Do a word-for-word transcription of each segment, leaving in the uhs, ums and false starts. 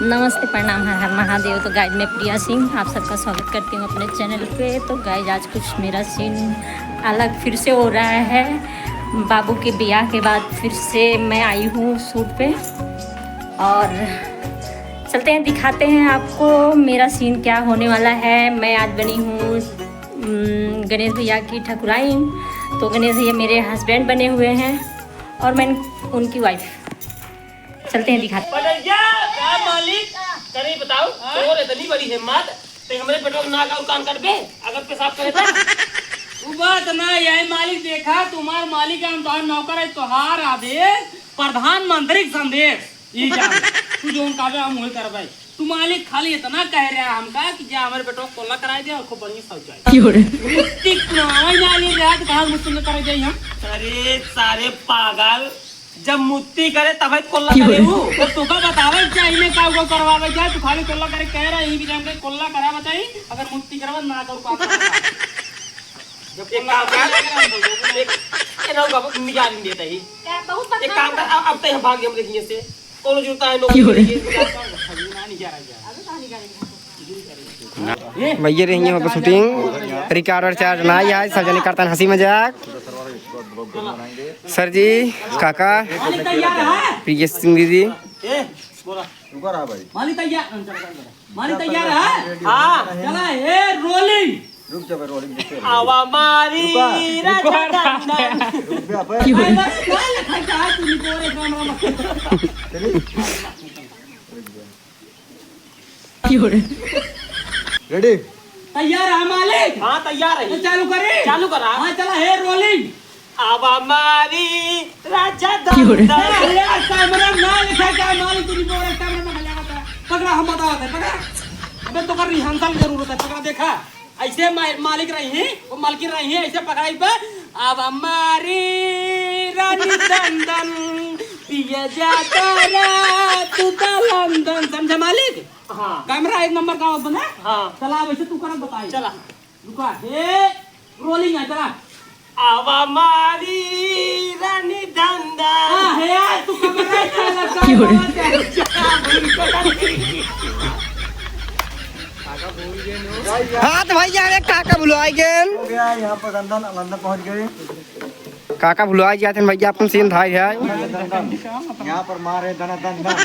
नमस्ते, प्रणाम, हर हर महादेव। तो गाइज, मैं प्रिया सिंह, आप सबका स्वागत करती हूँ अपने चैनल पे। तो गाइज, आज कुछ मेरा सीन अलग फिर से हो रहा है। बाबू के ब्याह के बाद फिर से मैं आई हूँ शूट पे, और चलते हैं, दिखाते हैं आपको मेरा सीन क्या होने वाला है। मैं आज बनी हूँ, उम, गणेश भैया की ठकुराइन। तो गणेश भैया मेरे हस्बैंड बने हुए हैं और मैं उनकी वाइफ। चलते हैं, दिखाते हैं। पटैया, का मालिक, तनी बताओ, हाँ? तोर इतनी बड़ी हिम्मत, ते हमरे बेटवा के नाक और कान कटबे, अगर पेशाब करे तो? उ बात ना, यही मालिक देखा, तुम्हार मालिक हम तोहार नौकर है, तोहार आदेश, प्रधानमंत्री के संदेश। ई जान, तू जौन कहबे हम वही करबे। तू मालिक खाली इतना कह रहा है हमका कि जा हमरे बेटवा को कोल्ला कराए दे और खूब बढ़िया शौचालय। क्यों रे? मुत्ती कुआवा ही ना ले रहा तो कहाँ मुत्ती में करे जाई हम? अरे सारे पागल, जब मुत्ती करे तबे कोल्ला क्यों करे रे? हूँ। तो तोका बतावे के चाहिए का वो करवावे जाए, तू खाली कोल्ला करे कह रहा है, यही भी जान के कोल्ला करा बताई, अगर मुत्ती करवा ना करू का। जब एक काम कर, एक, ए, रहो बाबू, निकाल नहीं देता ही। क्या बहुत एक काम कर, अब, अब तक हम भाग गए, हम देखिए से। कौन जूता है, नौकरी क्यों रे? के लिए, क्या काम है? अभी कहाँ निकाला गया? अभी कहाँ निकालेंगे? भैया रही है शूटिंग, रिकॉर्ड और चार्ज ना आया है, सब जने करता है हंसी मजाक। सर जी, काका, मालिक तैयार है? प्रिय सिंह दीदी। ए, बोला। रुका रहा भाई। मालिक तैयार, मालिक तैयार है? हाँ। चला, ए, रोलिंग। रुक जा भाई, रोलिंग देखते हैं। आवा मारी रुका। राजा दंदन। रुक जा भाई। क्यों? अरे, अरे, क्या लिखा है? तू निपोर है, राम, राम। चलिए। क्यों रे? रेडी? तैयार है मालिक? हाँ, तैयार है। तो चालू करी? चालू करा। हाँ, चला, हे रोलिंग। आवा मारी राजा क्यों रे? दंदन। अरे यार, कैमरा ना लिखा क्या? मालिक, तू निपोर है, कैमरा में खा जाता है। पकड़ा, हम बतावत है, पकड़ा। अबे, तोका रिहर्सल जरूरत है, पकड़ा, देखा। ऐसे मा-, मालिक रही, वो मालकिन रही, ऐसे पकड़ाई पे, अब हमारी रानी दंदन, पिया जाता रे तू तो लंदन, समझा मालिक? हाँ। कैमरा एक नंबर का ओपन है। हाँ। चला, वैसे तू करब बताई। चला। रुका, हे, रोलिंग है, चला। आवा मारी रानी दंदन। हाँ, हे यार, तू कमरा ही चला, क्यों रे? हाँ तो भैया, अरे काका भुलवाई गेन। हो गया, यहाँ पर दंदन, लंदन पहुँच गए। काका भुलवाई जाते हैं भैया, अपन सीन धाई है। दंदन, यहाँ पर मारे दना दन दन।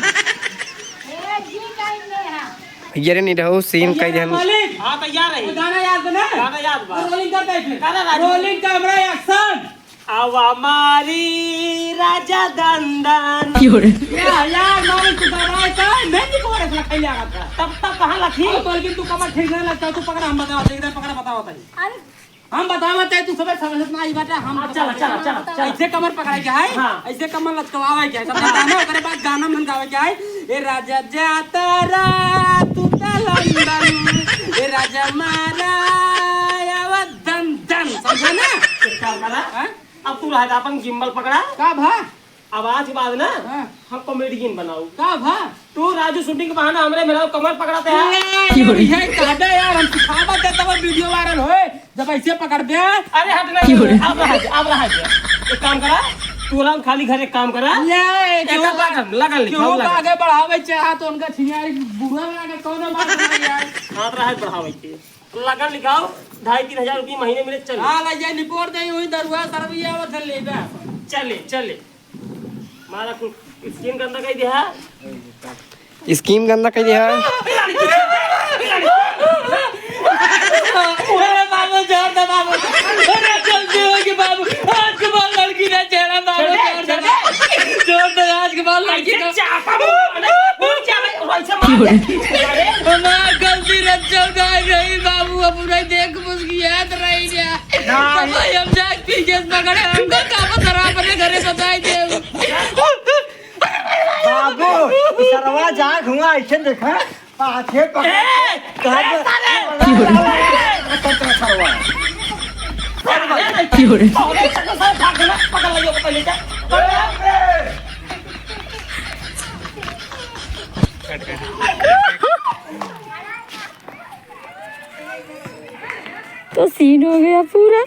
ये रे निरहू सीन कह देहन। मालिक, हाँ, तैयार है। गाना याद बना? गाना याद बा। रोलिंग कर दे फिर। गाना राजू। रोलिंग कैमरा एक्शन। आवा मारी राजा दंदन। क्यों रे? या, यार, मालिक, तू घबराए का? मैं नहीं बोल रहा था, खैले आ रहा था। तब, तब कहाँ लखी? अब बोल के तू कमर ठीक नहीं लगता, तू पकड़ा, हम बतावा, देख दे, पकड़ा, बतावा भाई। अरे। हम बतावा चाहे तू सबे समझत ना आई बाटा, हम हाँ, चला, चला, चला, चला। ऐसे कमर पकड़े के है, हाँ। ऐसे कमर लचकवावे के है, समझा ना? ओकरे बाद गाना मन गावे के है, ए राजा जाता रा तू ता लंदन, ए राजा मारा आवा दन दन, समझा ना? एक काम करा, हाँ? अब तू रहा था, अपन गिम्बल पकड़ा। का भा? अब आज के बाद ना, हाँ। हम कॉमेडियन बनाऊ। का भा? तू राजू शूटिंग के बहाना हमरे मिलाओ, कमर पकड़ाते हैं। ले, ये कहबे यार, हम सिखावा देता वो वीडियो वायरल होए, जब ऐसे पकड़ दे। अरे हट ना, क्यों रे? अब रहा दे, अब रहा दे। एक काम करा, तू राम खाली घर एक काम करा। ले, एक क्यों काम कर, लगन लिखाओ, क्यों लगन। आगे बढ़ावे चाहा तो उनका छिनारी बुरा लगे, कौन बात नहीं यार। हाथ रहा बढ़ावे के। लगन लिखाओ, ढाई तीन हजार रुपये महीने मिले, चले। हाँ, ले जाए, निपोर दे, वही दरुआ सरबिया वो चल ले बे। चले, चले। मारा कुल स्किन गंदा कर दिया। स्किन गंदा कर दिया। अरे बाबू, छोड़ दे बाबू। अरे गलती हो गई बाबू। आज के बाद लड़की ना छेड़ा बाबू, छोड़ दे। छोड़ दे, आज के बाद लड़की ना। चापा मार, अरे, वो क्या भाई, वैसे मार दे। अरे। हमार गलती रक्षा उठाए रही बाबू, अब पूरा देख मुस्कियात रही गया। नहीं। तो भाई हम जाए पी के पकड़े, हमका का पता रहा, अपने घरे बताई दे। बाबू, सरवा जा घुमा, ऐसे देखा, पाछे पकड़। ए, कहाँ ए, पे? साले! सरवा। क्यों रे? पकड़ लियो, पकड़ लियो। तो सीन हो गया पूरा।